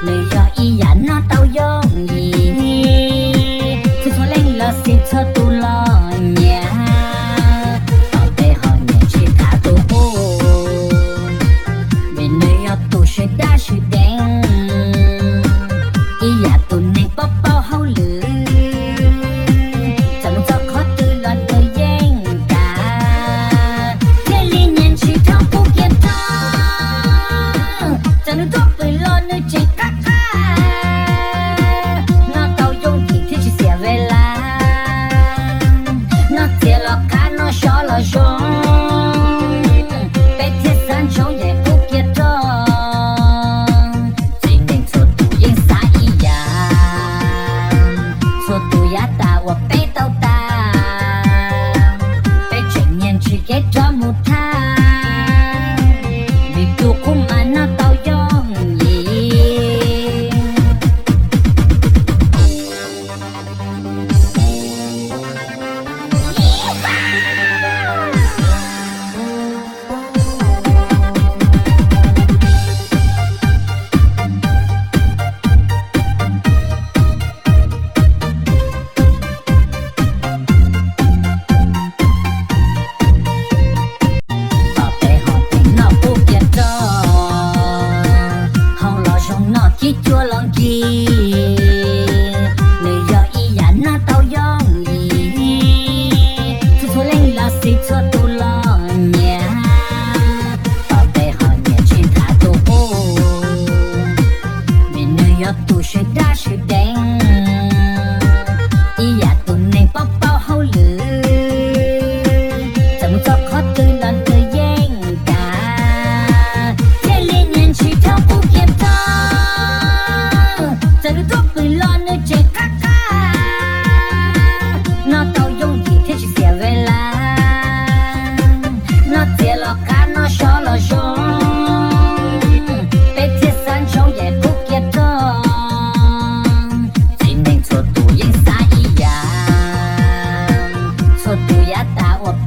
Nws yog ib yam noj tau yooj yim, txhua txhua leej los xij txhua tus los nyiam, tom tes ho nyiam tsis tham tus qub, vim nws yog tus swm dab swm deev, ib yam tus neeg paub paub hauj lwm, txawm mus txog qhov twg los nws yeej kam, thiaj li nyiam tsis dhau qub kiag rau. Txawm nws tuaj pw los nws tseem qab qab, noj tau yooj yim thiab tsis xiam ve lawm, noj txias los qab noj sov los zoo, peb thiaj xav ntsoov yeem qub kiag rau. Txiv neej txhua tus yeej xav ib yam, txhua tus yav tas uas peb tau tas, peb tseem nyiam tsis kev rov mus thab, vim tus qub mas noj tau yooj yim. Tom tes ho teem noj qub kiag rau, hau los zoo noj cib cuab los nkig, nws yog ib yam noj tau yooj yim, txhua txhua leej los xij txhua tus los nyiam, tom tes ho nyiam tsis tham tus qub, vim nws yog tus swm dab swm deev, ib yam tus neeg paub paub hauj lwm, txawm mus txog qhov twg los nws yeej kam, thiaj li nyiam tsis dhau qub kiag rau. Txawm nws tuaj pw los nws tseem qab qab, noj tau yooj yim thiab tsis xiam ve lawm, noj txias los qab noj sov los zoo, peb thiaj xav ntsoov yeem qub kiag rau. Txiv neej txhua tus yeej xav ib yam, txhua tus yav tas uas